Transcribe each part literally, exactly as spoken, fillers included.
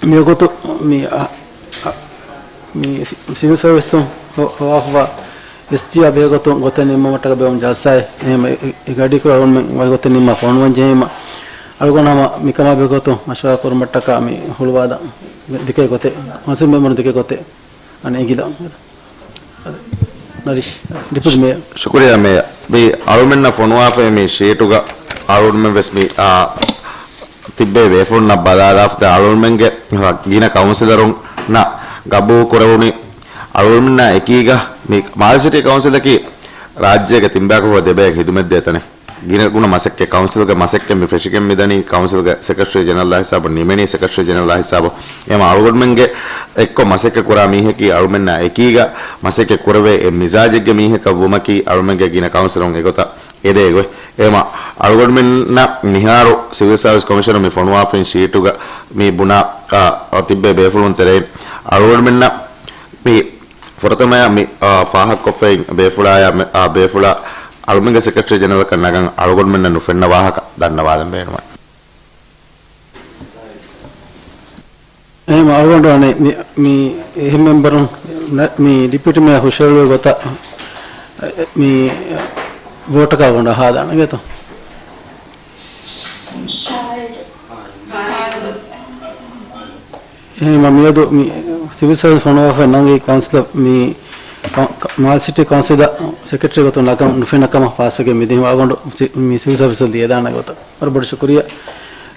މިވަގުތު މި، އަ، އަ، މި ސި-، ސިވިލް ސަރވިސުން ހޮ-، ހޮވާފަ އެސްޖީއާ ބެހޭގޮތުން ގޮތެއް ނިންމުމަށްޓަކާ ބޭއްވުނު ޖަލްސާއެއް. އެހެން އެ، އެ، އެ ގަޑިއަކުރު އަޅުގަނޑުމެން ވަކި ގޮތެއް ނިންމާފަ އޮންނަވަން ޖެހީމަ، އަޅުގަނޑު ހަމަ މިކަމާ ބެހޭގޮތުން މަޝްވަރާ ކުރުމަށްޓަކާ މި ހުޅުވާލަން ދެކޭ ގޮތެއް، ކައުންސިލް މެމްބަރުން ދެކޭ ގޮތެއް އަނެއް އެނގިލަން. ނަރިޝް، ޑެޕިއުޓީ މޭޔަރ. ޝުކުރިއްޔާ މޭޔަރ. މި އަޅުމެންނަށް ފޮނުވާފައި މި ޝީޓުގަ އަޅުގަނޑުމެން ވެސް މި، އާ، ތިއްބޭ ބޭފުޅުންނަށް ބަލާލާފަ އަޅުގަނޑުމެންގެ ގިނަ ކައުންސިލަރުންނަށް ގަބޫލު ކުރެވުނީ އަޅުގަނޑުމެންނާ އެކީގަ މި މާލެ ސިޓީ ކައުންސިލަކީ ރާއްޖޭގެ ތިންބަޔަކަށް ހުރި ދެބަޔަށް ހިދުމަތްދޭ ތަނެއް. ގިނަ ގުނަ މަސައްކަތް، ކައުންސިލްގެ މަސައްކަތް މި ފެށިގެން މިދަނީ ކައުންސިލްގެ ސެކްރެޓަރީ ޖެނެރަލް ހިސާބު، ނިމެނީ ސެކްރެޓަރީ ޖެނެރަލް ހިސާބު. އެމަ އަޅުގަނޑުމެންގެ އެއްކޮށް މަސައްކަތް ކުރާ މީހަކީ އަޅުމެންނާ އެކީގަ މަސައްކަތް ކުރެވޭ އެއް މިޒާޖެއްގެ މީހަކަށް ވުމަކީ އަޅުމެންގެ ގިނަ ކައުންސިލުން އެގޮތަށް އެދޭ ގޮތް. އެމަ އަޅުގަނޑުމެންނަށް މިހާރު ސިވިލް ސާވިސް ކޮމިޝަނު މި ފޮނުވާފިން ޝީޓުގަ މި ބުނާ، އާ، ތިއްބޭ ބޭފުޅުން ތެރެއިން އަޅުގަނޑުމެންނަށް މި ފުރަތަމަޔަށް މި، އާ، ފާހަގަކޮށްފައި ބޭފުޅާޔާ މެ-، އާ، ބޭފުޅާ އަޅުމެންގެ ސެކްރެޓަރީ ޖެނެރަލަކަށް ނަގަން އަޅުގަނޑުމެންނަށް ނުފެންނަ ވާހަކަ ދަންނަވާލަން ބޭނުމެވެ. އެހެން އަޅުގަނޑު އަނެއް މި، މި އެހެން މެމްބަރުން ނަ-، މި ޑެޕިއުޓީ މޭޔަރ ހުށަހެޅުވި ގޮތަށް މި ވޯޓަކަށް އަޅުގަނޑު ހާދާނެ ގެތޯ؟ އެހެން މިއަދު މި ސިވިލް ސަރވިސް ފޮނުވާފައި ނަންގި ކައުންސިލަށް މި ކަ-، ކަ-، މާލެ ސިޓީ ކައުންސިލަށް ސެކްރެޓަރީ ގޮތުން ނަގަން ނުފެންނަ ކަމަށް ފާސްވެގެން މިދިން އަޅުގަނޑު ސި-، މި ސިވިލް ސަރވިސަށް ލިޔެދާނެ ގޮތަށް. ވަރަށް ބޮޑު ޝުކުރިއްޔާ.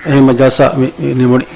އެހެން ޖަލްސާ މި، މި ނިމުނީ.